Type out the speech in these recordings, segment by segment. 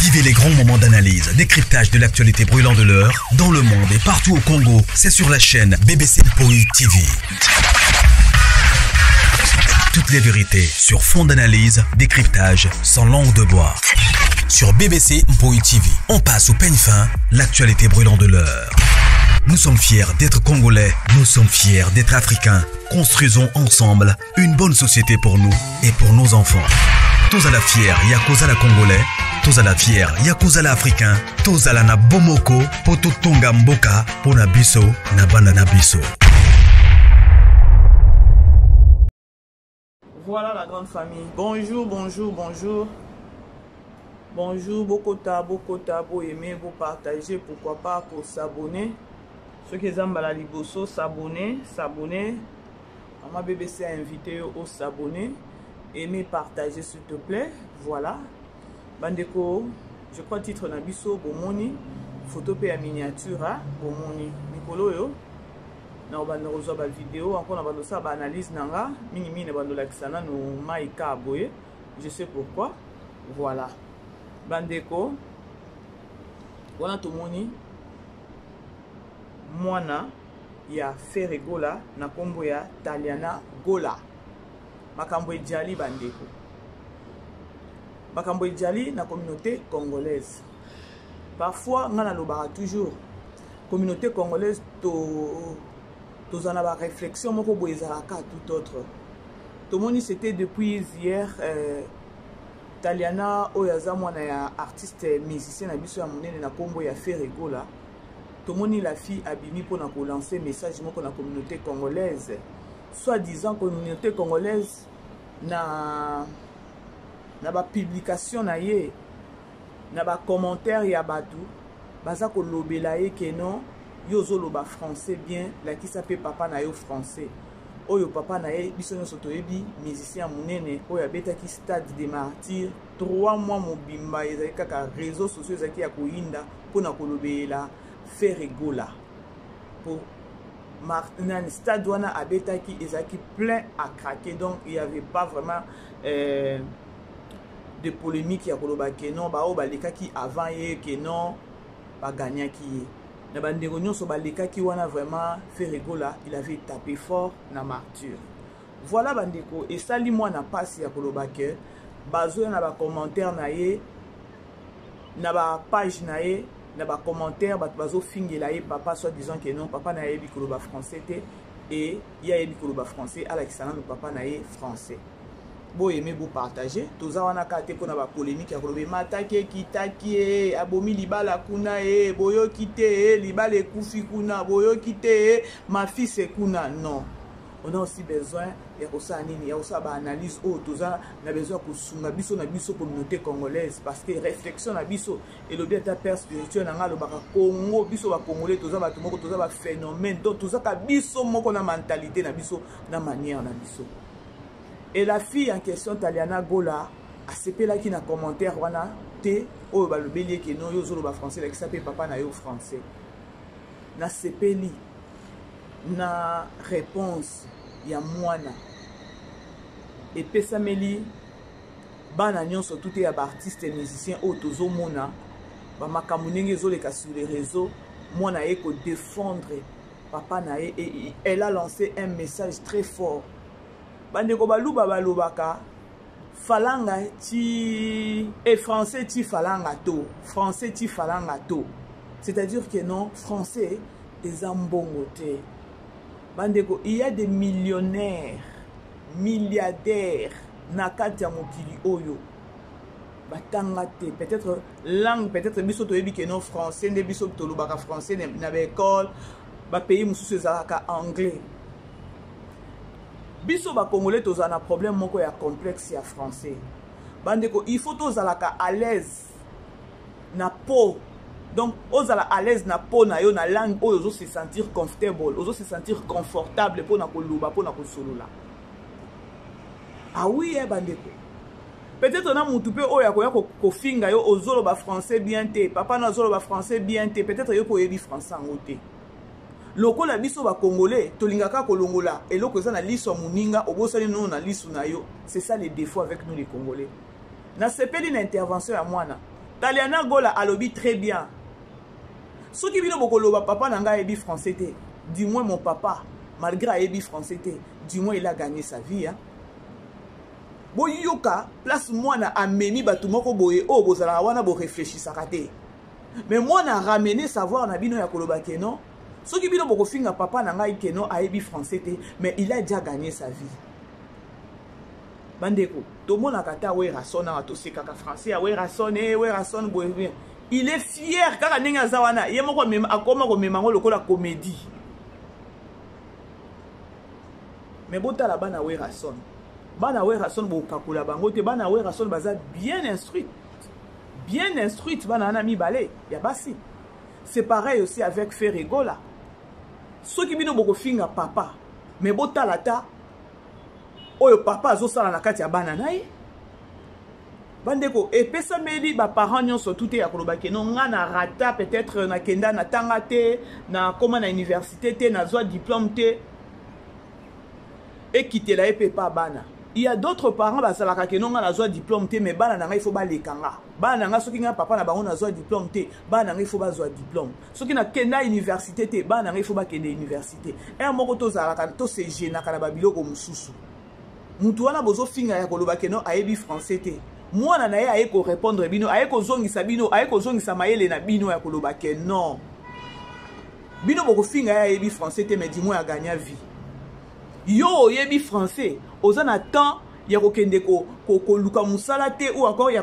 Vivez les grands moments d'analyse, décryptage de l'actualité brûlante de l'heure, dans le monde et partout au Congo. C'est sur la chaîne BBC Mpoi TV. Toutes les vérités sur fond d'analyse, décryptage, sans langue de bois. Sur BBC Mpoi TV, on passe au peigne fin l'actualité brûlante de l'heure. Nous sommes fiers d'être Congolais, nous sommes fiers d'être Africains. Construisons ensemble une bonne société pour nous et pour nos enfants. Tous à la fière, Yakuza la Congolais, tous à la fière, Yakuza la Africain, tous à la na Bomoko, Poto Tonga Mboka, Pona Biso, na Bana na Biso. Voilà la grande famille. Bonjour, bonjour, bonjour. Bonjour, bokota, bokota, bo aimer, bo partager, pourquoi pas pour s'abonner. Ceux qui aiment la liboso, s'abonner, s'abonner. Maman BBC a invité au s'abonner. Aimer, partager s'il te plaît. Voilà. Bandeko, je crois titre na biso bomoni photo pe ya miniature hein, bomoni mikolo yo na obanda kozwa ba vidéo encore na bando sala ba analyse na nga mingi mingi na bando lakisa nanu mai ka boye je sais pourquoi voilà bandeko wana tomoni mwana ya Ferre Gola na nkombo ya Taliana Gola. Makambo ejali bandeko, makambo ejali na communauté congolaise. Parfois nga nalobaka toujours communauté congolaise to tozala na baréflexion moko boye ezalaka tout autre. Tomoni c'était depuis hier Taliana oyo aza mwana ya artiste musicien na biso ya monene na nkombo ya Ferre Gola. Tomoni la fille abimi mpona kolancer message moko na communauté congolaise, soit disant communauté congolaise na bapublication na ye na bacommentaire ya bato baza kolobela ye ke non, yo ozoloba français bien, lakisa mpe papa na yo français. Oyo papa na ye biso nyonso toyebi, musicien ya monene oyo abetaki Stade des Martyrs 3 mois mobimba, ezalaki kaka réseaux sociaux ezalaki ya koyinda mpona kolobela Ferre Gola. Po nani stade wana abetaki ezalaki plein à craquer, donc il y avait pas vraiment de polémique ya koloba ke non, baoyo balekaki avant ye ke non bagagnaki ye. Na bandeko nyonso balekaki wana, vraiment Ferre Gola il avait tapé fort na Martyr. Voilà bandeko, esali mwana mpasi ya koloba ke bazoya na bacommentaire na ye na bapage na ye na bacommentaire, bato bazofingela ye papa, soit disant ke non, papa na ye ayebi koloba français te e ye ayebi koloba français, alakisa nano papa na ye français. Boyeme, bopartage, toza wana kaka te mpona bapolémique ya koloba emataki ekitaki e abomi libala kuna e boyoki te e libala ekufi kuna boyoki te e mafise kuna. Non, on a aussi besoin ya kosala nini, ya kosala baanalyse oyo toza na besoin ya kosunga biso na biso communauté congolaise, parce que réflexion na biso elobi ata père spirituel na ngai alobaka Congo, biso bacongolais toza bato moko, toza baphénomène, donc tozaka biso moko na mentalité na biso na manière na biso. Et la fille en question, Taliana Gola, asepelaki na commentaire wana te oyo balobeli eke no, yo ozoloba français, lakisa mpe papa na yo français. Nasepeli na réponse ya mwana epesameli bana nyonso tute ya baartiste musicien oyo tozomona bamakambo ndenge ezoleka sur les réseaux. Mwana ye kodéfendre papa na ye et elle a lancé un message très fort. Bandeko, baluba balobaka falanga ti e français ti falanga to français ti falanga to, c'est-à-dire que non, français eza mbongo te. Bandeko, il y a des millionnaires, milliardaires na kati ya mokili oyo batanga te. Peut-être langue, peut-être biso toyebi ke non, français nde biso tolobaka français na baekole, bapays mosusu ezalaka anglais. Biso bacongolais tozala na problème moko ya complexe ya français. Bandeko, il faut tozalaka à l'aise na peau, donc ozala à l'aise na peau na yo na langue oyo ozo se sentir comfortable, ozo se sentir confortable mpona koloba, mpona kosolola. Ah oui, eh, bandeko, peut-être na mutu mpe oyo akoya kofinga yo ozoloba français bien te, papa na azoloba français bien te, peut-être yo mpe oyebi français yango te. Lokola biso bacongolais tolingaka kolongola eloko eza na liso ya moninga, obosani nono na liso na yo. C'est ça les défauts avec nous les Congolais. Nasepeli na intervention ya mwana. Taliana Gola alobi très bien. Soki bino bokoloba papa na ngai ayebi français te, du moins mon papa, malgré ayebi français te, du moins il a gagné sa vie. Hein? Boyoka place mwana amemi bato moko boye oyo bozalaka wana boreflechisaka te. Mais mwana ramener savoir na bino ya koloba ke non, soki bino bokofinga papa na ngai ke non ayebi français te, mais il a déjà gagné sa vie. Bandeko, tomonaka ata Werrason awa tosekaka français ya Werrason, eh Werrason boye bien. Il est fier kaka ndenge aza wana, ye moko akoma komema yango lokola comédie. Mais botala bana Werrason. Bana Werrason bokakola bango te, bana Werrason baza bien instruite. Bien instruite bana wana mibale ya basi. C'est pareil aussi avec Ferre Gola. Soki bino bokofinga papa, mais botala ta oyo papa azosala na kati ya bana na ye. Bandeko, epesameli ba parents nyonso tout ya koloba ke non, nga na rata peut-être nakenda na tanga te, na koma na université te, nazwa diplôme te, ekitela ye pe pa bana. Il y a d'autres parents bazalaka ke non, nga nazwa diplôme te, mais bana na nga il faut baleka nga. Bana na nga soki nga papa na bango nazwa diplôme te, bana na nga il faut bazwa diplôme. Soki nakenda université te, bana na nga il faut bakende université. Un moko tozalaka, to se gênaka na ba biloko mosusu. Mutu wana bozofinga ya koloba ke non ayebi français te. Mwana na ye aye ko répondre bino, aye kozongisa bino, aye kozongisa mayele na bino ya koloba ke non. Bino bokofinga ye ayebi français te, mais du moins a gagné vie. Yo oyebi français, oza na temps ya kokende koluka mosala te ou encore ya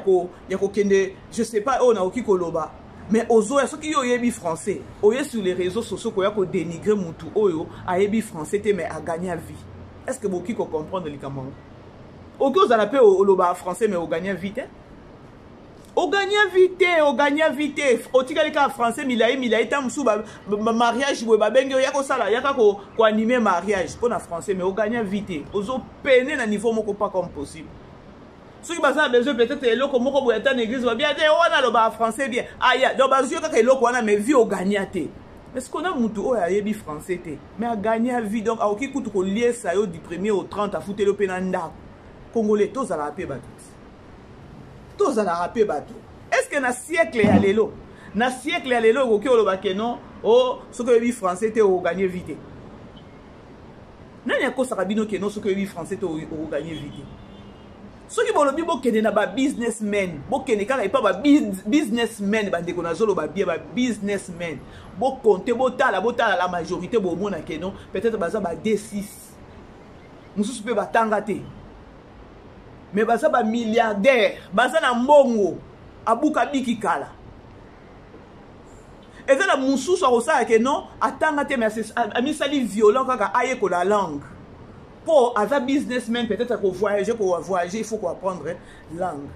kokende, je sais pas oyo nakoki koloba. Mais ozoya soki yo oyebi français, oye sur les réseaux sociaux koya ko dénigrer mutu oyo ayebi français te mais a gagné vie. Est-ce que boki ko comprendre likambo yango? Oki ozala pe oloba français mais o gagné vie te? O gagné vie te, o gagné vie te. Otikali kaka français milayi milayi ta musu ba mariage boye babengi yo yaka osala, yaka ko animer mariage pona français mais o gagné vie te. Ozo peiner na niveau moko pas comme possible. Soki baza na besoin peut-être eloko moko boye ata na église babia te wana aloba français bien. Aya, donc bazwi kaka eloko wana mais vie o gagné te. Est-ce qu'on a mutu oyo ayebi français te mais a gagné vie, donc akoki kutu koliesa yo du premier au 30 afuteli yo pe na ndako. Congolais tozalaka pe bato. Tozalaka pe bato. Est-ce que na siècle ya lelo, na siècle ya lelo okoki oloba ke non, oh soki oyebi français te okogagner vie te? Nani akosaka bino ke non soki oyebi français te okogagner vie te? Soki bolobi bokende na ba businessmen, bokende kaka epa ba businessmen, bandeko nazoloba bien, ba businessmen, bokonte, botala, botala la majorité, bomona ke non, peut-être baza ba D6, mosusu mpe batanga te, mais baza ba milliardaire, baza na mbongo, abuka biki kala. Eza na mosusu akosala ke non, atanga te, mais amisali violent kaka ayekola langue. Po aza businessman, peut-être ko voyager, ko voyager, il faut ko apprendre langue.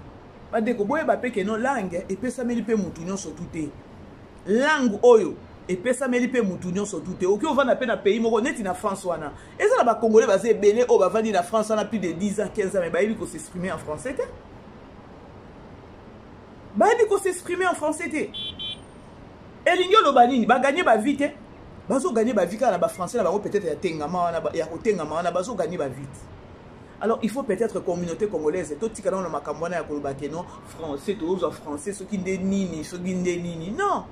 Bandeko, boyeba pe ke non, langue epesameli pe mutu nyonso tu te. Langue oyo epesameli pe mutu nyonso tu te. Oki ovanda pe na pays moko neti na France wana. Eza na ba Congolais baza ebele oyo bavandi na France wana plus de 10 ans, 15 ans, mais bayebi ko s'exprimer en français te. Bayebi ko s'exprimer en français te. Elingi oloba nini? Ba gagner ba vie te. Bazo gagner ba vie kaka na ba français na bango peut-être ya tengama wana, ya kotengama wana, bazo gagner ba vie. Alors il faut peut-être communauté congolaise totika nano na makambo wana ya koloba ke non français tozwa français soki nde nini, soki nde nini. Non.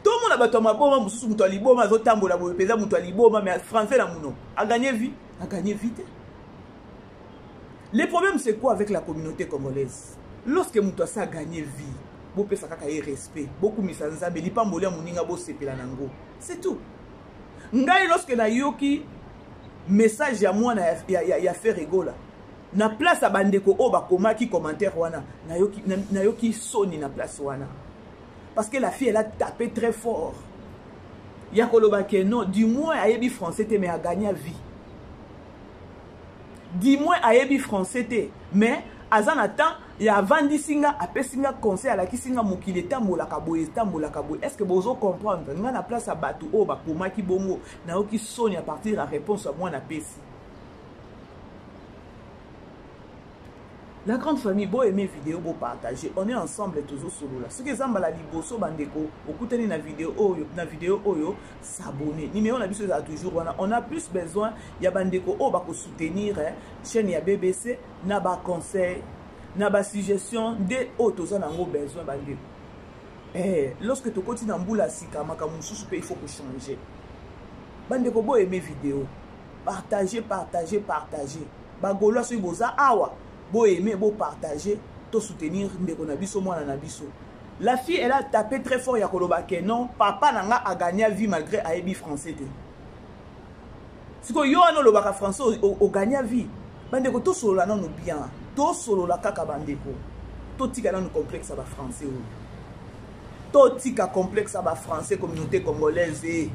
Tomona bato ya maboma mosusu, moto ya liboma azotambola boye mpenza, moto ya liboma mais français na monoko a gagner vie, a gagner vie te. Le problème c'est quoi avec la communauté congolaise? Lorsque moto asa gagner vie, bopesa kaka ye respect, bokumisa Nzambe, lipamboli ya moninga bosepela nango. C'est tout. Ngai lorsque nayoki message ya mwana ya Ferre Gola na place ya bandeko oyo bakomaki commentaire wana, nayoki soni na place wana. Parce que la fille elle a tapé très fort. Ya koloba ke non, du moins ayebi français te mais a gagné vie. Du moins ayebi français te mais aza na temps ya avandisi nga, apesi nga conseil, alakisi nga mokili etambolaka boye, etambolaka boye. Est-ce que bozo comprendre? Nga na place ya bato oyo bakomaki bongo, nayoki soni à partir ya réponse ya mwana apesi. La grande famille, bo aimer vidéo, bo partager. On est ensemble toujours solo là. Soki eza mbala liboso bandeko, okutani na vidéo oyo, na vidéo oyo, s'abonner. Numéro na biso ezala toujours wana. On a plus besoin ya bandeko oyo bako soutenir, hein, chaîne ya BBC na ba conseil, na ba suggestion nde oyo toza nango besoin bandeko. Eh, lorsque tokoti na mbula ya sika, makambo mosusu mpe il faut kochanger. Bandeko, boaime video, partage, partage, partage. Bagaulois, soki boza awa, boaime, bopartage, tosoutenir ndeko na biso, mwana na biso. La fille, elle a tapé très fort ya koloba ke non, papa na nga agagna vie malgré ayebi français te. Sikoyo yo wana olobaka français, ogagna vie. Bandeko, tosolola nanu bien, tosolola kaka bandeko, totika nanu complexe ya bafrançais oyo, totika complexe ya bafrançais. Communauté congolaise,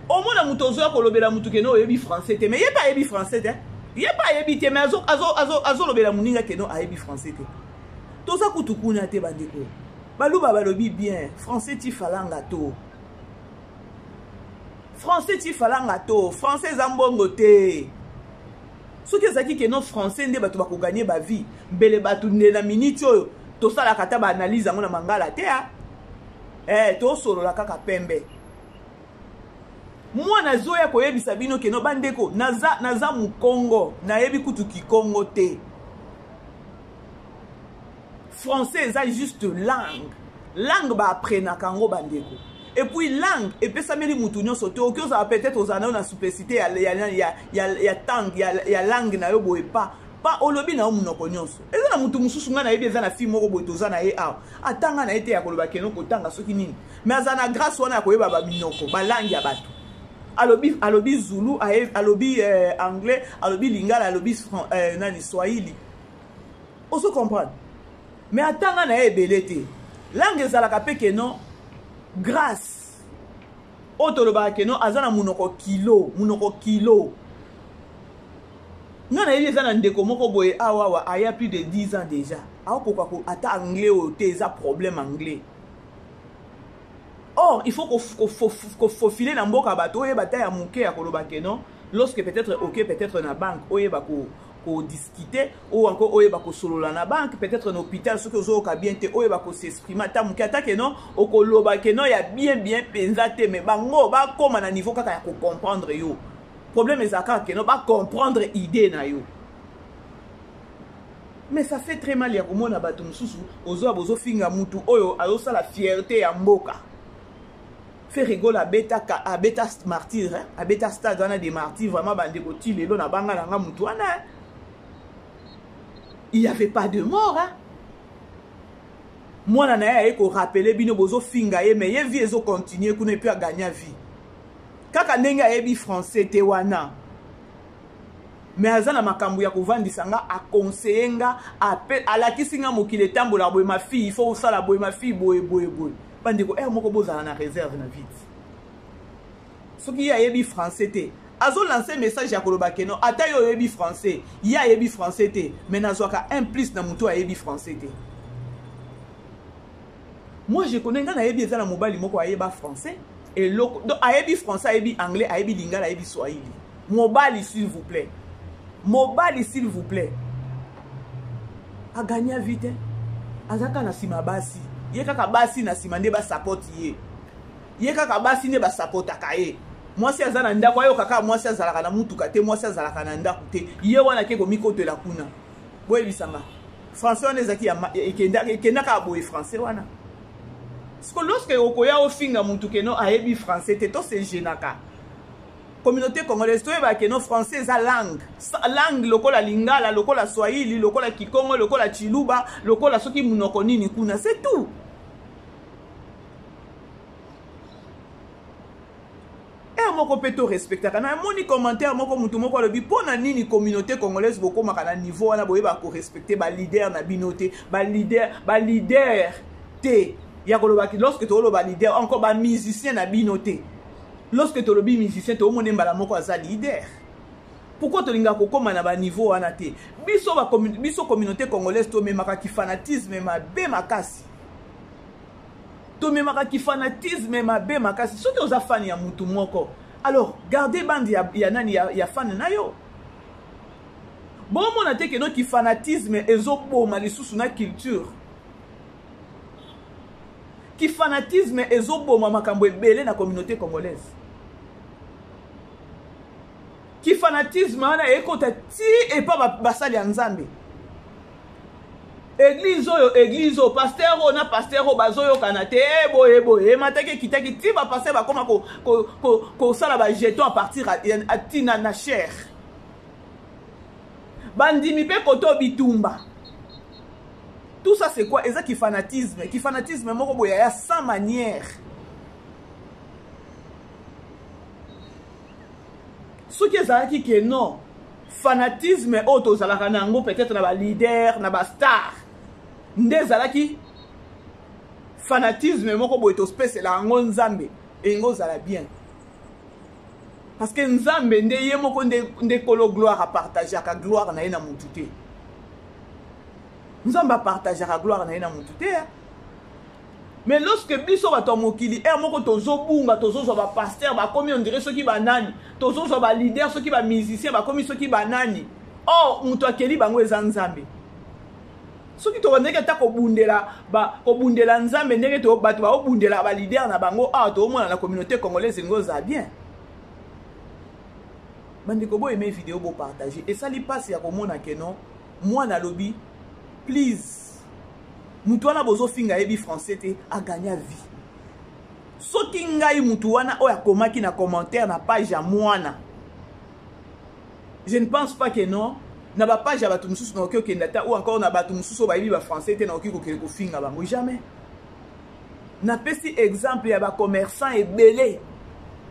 omona moto ozoya kolobela motu keno oyebi français te, mais ye mpe ayebi français te, ye mpe ayebi te, mais azolobela moninga keno ayebi français te. Toza kutu kuna te, bandeko. Baluba balobi bien, français ti falanga to français ti falanga to français eza mbongo te. Soki ezalaki keno français nde bato bakoganye bavie, mbele bato nde na miniti oyo tosalaka ata baanalyse yango na mangala te. A eh, tosolola kaka pembe. Mwana azoya koyebisa bino keno bandeko, naza mokongo, nayebi kutu kikongo te. Français eza juste langue, langue baapprenaka yango, bandeko. Et puis langue epesameli mutu nyonso te. Oki ozala, peut-être ozala na yo na simplicité ya tangue ya langue na yo boye, pa pa olobi na yo monoko nyonso. Eza na mutu mosusu, ngai nayebi, eza na fille moko boye toza na ye awa, atanga na ye te ya koloba keno kotanga soki nini, mais aza na grâce wana ya koyeba baminoko, balangue ya bato. Alobi zulu, alobi anglais, alobi lingala, alobi nani, swahili, ozo comprendre. Mais atanga na ye ebele te. Langue ezalaka mpe keno grâce oyo tolobaka keno aza na monoko kilo, monoko kilo. Nga nayebi eza na ndeko moko boye awa awa, aya plus de 10 ans déjà, aokoka ata anglais oyo te, eza problème anglais. Or il faut kofaufile na mboka bato, oyeba ata ya moke ya koloba keno lorsque peut-être oke peut-être na banque, oyeba kodiscute ou encore oyeba kosolola na banque, peut-être na hôpital soki ozoyoka bien te, oyeba kos'exprime ata moke, ata keno okoloba keno ya bien bien mpenza te, mais bango bakóma na niveau kaka ya kocomprendre yo. Problème ezala kaka keno bacomprendre idée na yo. Mais ça fait très mal ya komona bato mosusu ozoya bozofinga mutu oyo azosala fierté ya mboka. Ferre Gola abeta, abeta Martyr, hein? Abeta stade wana de Martyr. Vraiment bandeko, ti lelo na banga nanga mutu wana, hein? Il y avait pas de mort, hein? Mwana na ye aye korappeler bino, bozofinga ye, mais ye vie ezocontinue kuna, et puis agagna vie kaka ndenge ayebi français te wana, mais aza na makambo ya kovandisa nga, aconseille nga, alakisi nga mokili etambolaka boye, ma fille, il faut osala boye, ma fille, boye boye boye. Bandeko, heure moko bozala na réserve na vite. Soki ye ayebi français te, azolance message ya koloba keno ata ye oyebi français, ye ayebi français te, mais nazwaka un plus na motu ayebi français te. Moi je connais, nga nayebi eza na mobali moko ayeba français eloko, donc ayebi français, ayebi anglais, ayebi lingala, ayebi swahili. Mobali, s'il vous plaît, mobali, s'il vous plaît, aganya vie te, aza kaka na nsima basi. Ye kaka basi na nsima nde basapoti ye, ye kaka basi nde basapotaka ye. Mwasi aza na ndako, ayoka kaka mwasi azalaka na mutuka te, mwasi azalaka na ndako te, ye wana ake komikotela kuna. Boyebisanga, français wana ezalaki ekendaka boye, français wana. Siko lorsque okoya ofinga mutu keno ayebi français te, tosegenaka. Communauté congolaise, toyebaka keno français eza langue, langue lokola lingala, lokola swahili, lokola kikongo, lokola chiluba, lokola soki munoko nini kuna, c'est tout. Heure moko mpe torespectaka. Namoni commentaire moko, motu moko alobi: mpo na nini communauté congolaise bokomaka na niveau wana, boyebaka korespecte baleader na bino te, baleader te ya koloba? Lorsque toloba leader, encore bamusicien na bino te. Lorsque tolobi musicien, toomona mbala moko aza leader. Pourquoi tolingaka kokóma na baniveau wana te? Biso communauté congolaise tomemaka kifanatisme mabe makasi, tomemaka kifanatisme mabe makasi. Soki oza fan ya mutu moko, alors garde bande ya nani ya fan na yo. Bomona te keno kifanatisme ezoboma lisusu na culture, kifanatisme ezoboma makambo ebele na communauté congolaise. Kifanatisme wana ekota ti epa basali ya Nzambe. Église oyo, église oyo, pasteur oyo na pasteur oyo bazoyokana te, eh, boye boye, emataki ekitaki ti ba pasteur bakoma kosala ba jeton à partir ya tina na chair. Bandimi mpe koto bitumba. Tout ça c'est quoi? Eza ki fanatisme, ki fanatisme moko boye ya sans manière. Soki ezalaki ke non, fanatisme oyo tozalaka na yango peut-être na ba leader, na ba star, nde ezalaki fanatisme moko boye tospesela yango Nzambe, elingi ozala bien. Parce que Nzambe nde ye moko nde kolo gloire, apartageaka gloire na ye na mutu te. Nzambe apartageaka gloire na ye na mutu te. Mais lorsque biso bato ya mokili heure moko tozobunga, tozozwa ba pasteur bakomi on dirait soki banani, tozozwa ba leader soki ba musicien bakomi soki banani, or moto akeli bango eza Nzambe. Soki tobandaki ata kobundela Nzambe ndenge bato baobundela ba leader na bango awa, toomona na communauté congolaise elingi ozala bien. Bandeko, bo aimer vidéo, bo partager. Esali mpasi ya komona ke non, mwana alobi please, mutu wana bozofinga ayebi français te, agagna vie. Soki ngai mutu wana oyo akomaki na commentaire na page ya mwana, je ne pense pas que non, na ba page ya bato mosusu nakoki okende ata, ou encore na bato mosusu oyo bayebi ba français te, nakoki kokende kofinga bango jamais. Napesi exemple ya ba commerçant ebele,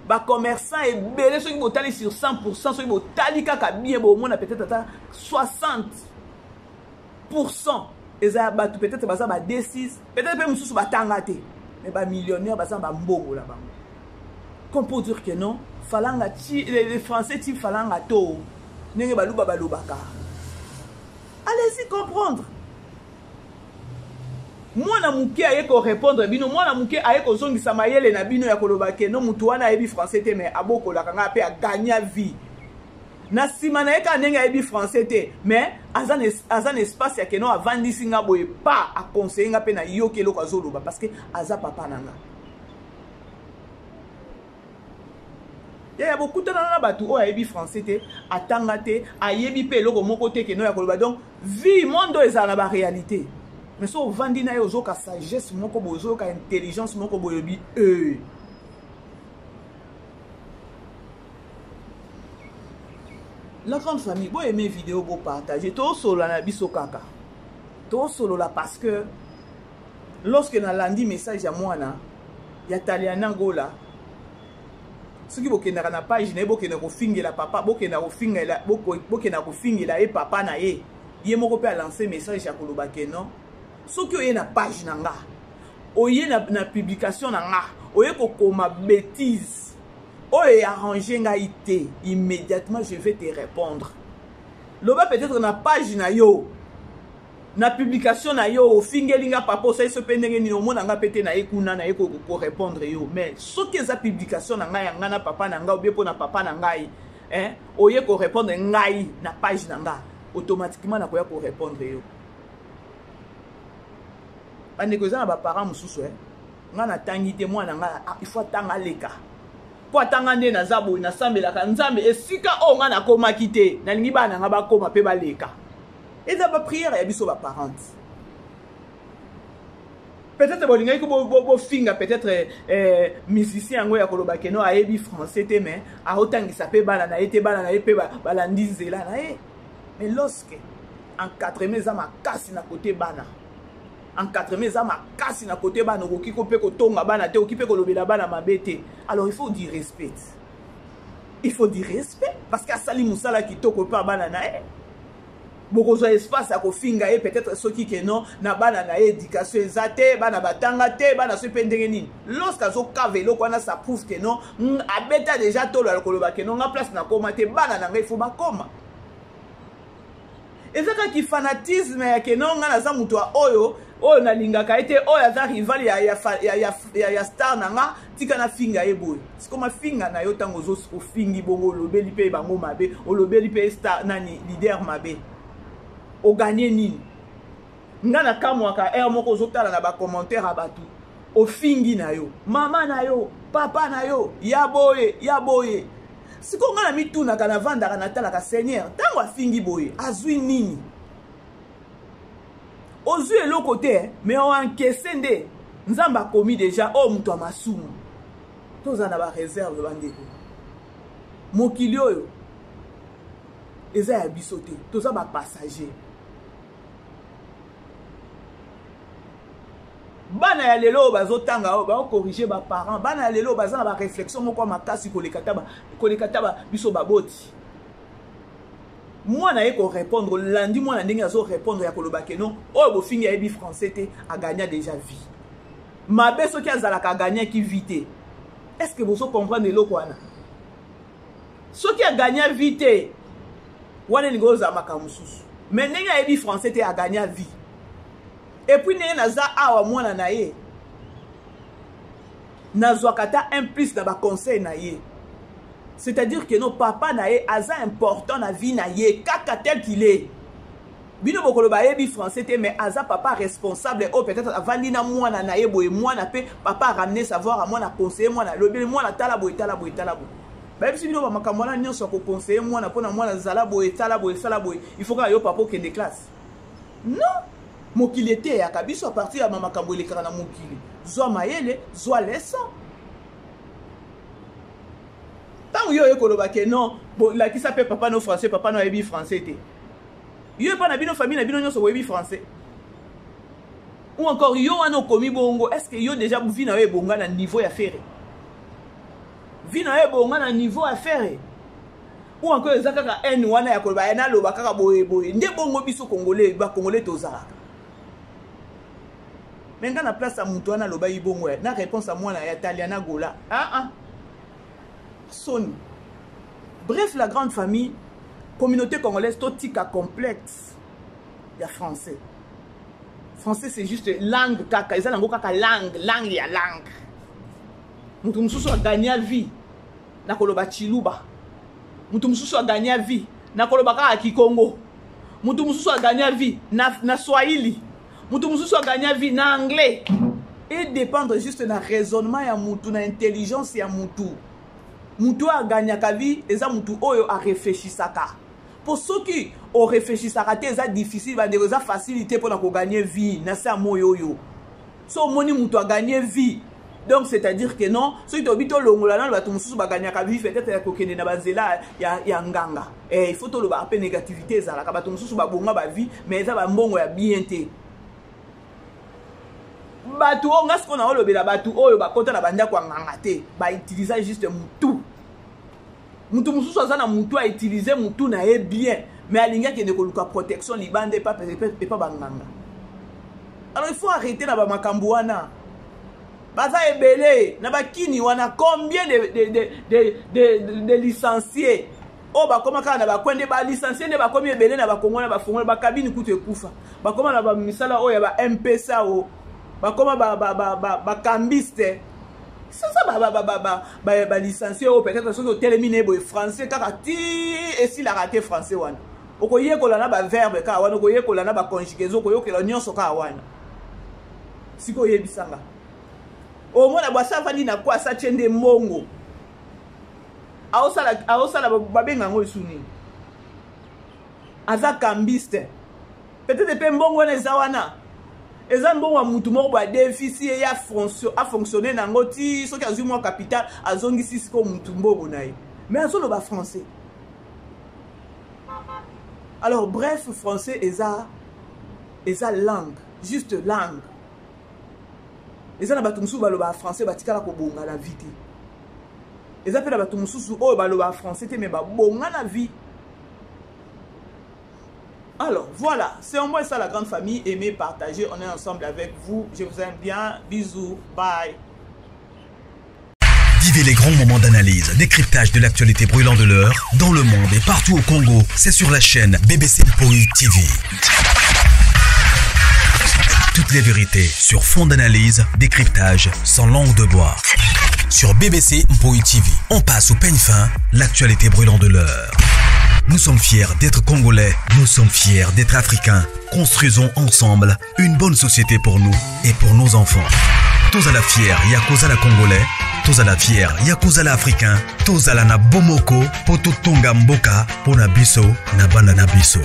ba commerçant ebele soki botali sur 100%, soki botali kaka bien, bomona peut-être ata 60% eza ya bato peut-être baza ba D6, peut-être mpe mosusu batanga te, mais ba millionnaire baza ba mbongo na bango. Comme pour dire que non, falanga ti les français ti falanga to ndenge baluba balobaka. Allez-y comprendre. Mwana moke aye ko répondre bino, mwana moke aye kozongisa mayele na bino ya koloba ke non, mutu wana ayebi français te, mais abokolaka nga pe agagna vie. Na nsima na ye kaka ndenge ayebi français te, mais aza na espace ya ke non, avandisi nga boye pa aconseille nga mpe nayoki eloko azoloba parce que aza papa na nga. Yaya, bokutana na bato oyo ayebi français te, atanga te, ayebi mpe eloko moko te keno ya koloba. Donc vie monde oyo ezala na baréalité, mais so ovandi na ye ozoyoka sagesse moko boye, ozoyoka intelligence moko boye, oyebi La grande famille, bo aimer vidéo, bo partager, tosolola na biso kaka. Tosolola parce que lorsque nalandi message ya mwana ya Taliana Gola, soki bokendaka na page na ye, bokenda kofingela papa, bokenda kofingela, bokenda kofingela ye papa na ye, ye moko pe a lancer message ya koloba ke non, soki oye na page na nga, oye na publication na nga, oye kokoma bêtise oyo arranger ngai te, immédiatement je vais te répondre. Loba peut-être na page na yo, na publication na yo, ofingeli nga papa, osali so pe ndenge nini, omona nga pe te na ye kuna, na ye ko répondre yo. Mais soki eza publication na ngai ya nga na papa na ngai, obie mpo na papa na ngai, hein, oye ko répondre ngai na page na nga, automatiquement nakoya ko répondre yo. Bandeko, eza na ba parents mosusu, hein, nga natangi te, mwana nga, ah, il faut atanga aleka. Po atanga nde naza boye, nasambelaka Nzambe esika oyo nga nakomaki te, nalingi bana nga bakoma pe baleka. Eza ba prière ya biso ba parents. Peut-être bolingaki bofinga peut-être musicien yango ya koloba ke non, ayebi français te, mais aotangisa pe bana na ye te, bana na ye pe balandi nzela na ye. Mais lorsque encadrement eza makasi na côté bana, encadrement eza makasi na côté bana, okoki ko pe kotonga bana te, okoki pe kolobela bana mabe te. Alors il faut du respect, il faut du respect, parce que asali mosala kitoko pe bana na ye. Bokozwa espace ya kofinga ye peut-être soki ke non, na bana na ye éducation eza te, bana batanga te, bana soki pe ndenge nini. Lorsque azokava eloko wana, ça prouve ke non, abeta déjà tolo ya koloba ke non, nga place nakoma te, bana na ngai faut bakoma. Eza kaka fanatisme ya ke non, nga naza moto ya oyo, oyo nalingaka ye te, oyo aza rival ya star na nga, tika nafinga ye boye. Siko mafinga na yo ntango ozo ofingi bongo, olobeli mpe bango mabe, olobeli mpe star nani leader mabe, oganye nini? Nga nakamwaka heure moko ozotala na bacommentaire ya bato, ofingi na yo mama na yo, papa na yo, ya boye ya boye. Sikoyo nga na mitunaka, navandaka natalaka, Seigneur, ntango afingi boye azwi nini? Ozwi eloko te, mais oencaisse nde. Nzambe akomi deja oyo moto ya masumu. Tozala na bareserve bandeko. Mokili oyo eza ya biso te, toza bapassager. Bana ya lelo oyo bazotanga oyo baokorige baparent, bana ya lelo oyo baza na bareflexion moko ya makasi koleka ta biso baboti. Mwana ye korépondre, olandi mwana ndenge azorépondre ya koloba ke non, oyo bofingi ayebi français te, agagna déjà vie. Mabe soki azalaka agagnaki vie te. Est-ce que bozo comprendre eloko wana? Soki agagna vie te, wana elingi ozala makambo mosusu. Mais ndenge ayebi français te, agagna vie. Et puis ndenge naza awa mwana na ye, nazwaka ata un plus na baconseil na ye. C'est-à-dire que non, papa na ye aza important na vie na ye, kaka tel qu'il est. Bino bokoloba ayebi français te, mais aza papa responsable oyo peut-être avandi na mwana na ye boye, mwana pe papa a ramener savoir à mwana, conseiller mwana, lobeli mwana tala boye, tala boye, tala boye. Bayebisi bino ba makambo wana nyonso ya koconseiller mwana mpona mwana zala boye, tala boye, sala boye, il faut kaka yo papa okende classe. Non, mokili eteyaka biso à partir ya makambo elekaka na mokili. Zwa mayele, zwa leçon. Ntango yo oye koloba ke non, bolakisa mpe papa no français, papa no ayebi français te. Yo epa na bino famille na bino nyonso boyebi français. Ou encore yo wana okomi bongo, est-ce que yo déjà vie na yo ebonga na niveau ya Ferre? Vie na yo ebonga na niveau ya Ferre? Ou encore eza kaka haine wana ya koloba ya naloba kaka boye boye. Nde bongo biso Congolais, ba Congolais tozalaka. Mais nga na place ya moto wana alobaki bongo ya, na réponse ya mwana ya Taliana Gola. Ah ah. Soni. Bref, la grande famille, communauté congolaise, totika complexe ya français. Français c'est juste langue kaka, eza nango kaka langue, langue ya langue. Mutu mosusu a gagné vie na koloba chiluba. Mutu mosusu a gagné vie na koloba kaka kikongo. Mutu mosusu a gagné vie na Swahili. Mutu mosusu a gagné vie na anglais. Et dépendre juste na raisonnement ya mutu, na intelligence ya mutu. Mutu oyo agagnaka vie eza mutu oyo a réfléchissaka. Po soki o réfléchissaka te eza difficile, bandeko, eza facilité pona ko gagner vie na se ya moyo oyo. So omoni mutu a gagner vie, donc c'est-à-dire que non, soki tobi tolongola nanu bato mosusu bagagnaka vie peut-être ya kokende na banzela ya nganga. Il faut toloba pe négativité ezalaka, bato mosusu babonga ba vie mais eza ba mbongo ya bien te. Bato oyo nga sikoyo naolobela bato oyo bakota na bandako ya nganga te, ba utiliser juste mutu. Mutu mosusu aza na mutu a utiliser mutu na ye bien, mais alingi akende koluka protection libanda epa banganga. Alors il faut arrêter na ba makambo wana. Baza ebele na bakini wana, combien de licenciés oyo bakoma kaka na bakwe nde ba licenciés nde bakomi ebele na bakongo na bafongola ba cabine kutu ekufa. Bakoma na ba misala oyo ya ba MPSA o, bakoma ba cambiste. Ça, ça, ba licencié oyo peut-être soki otelemi na ye boye français kaka ti esilaka te français wana. Okoyekola na ba verbe kaka wana, okoyekola na ba conjugaison, okoyokela nyonso kaka wana. Sikoyo oyebisanga. Omona bwasi avandi na kwa asatie nde mbongo. Aosala babenga yango esu nini? Aza cambiste. Peut-être pe mbongo wana eza wana. Eza mbongo ya mutu moko boye adefisi ye ya a fonctionner nango ti soki azwi mwa capital azongisi sikoyo mutu mbongo na ye. Mais azoloba français. Alors bref, français eza langue, juste langue. Eza na bato mosusu balobaka français batikala kobonga na vie te. Eza pe na bato mosusu oyo balobaka français te mais babonga na vie. Alors voilà, c'est au moins ça la grande famille. Aimez, partagez, on est ensemble avec vous. Je vous aime bien. Bisous, bye. Vivez les grands moments d'analyse, décryptage de l'actualité brûlante de l'heure, dans le monde et partout au Congo. C'est sur la chaîne BBC Mpoi TV. Toutes les vérités sur fond d'analyse, décryptage, sans langue de bois. Sur BBC Mpoi TV, on passe au peigne fin l'actualité brûlante de l'heure. Nous sommes fiers d'être Congolais, nous sommes fiers d'être Africains. Construisons ensemble une bonne société pour nous et pour nos enfants. Tous à la fière, yakoza la Congolais, tous à la fière, yakoza la Africain, tous à la na Bomoko, poto tonga mboka, pona biso, na bana na biso.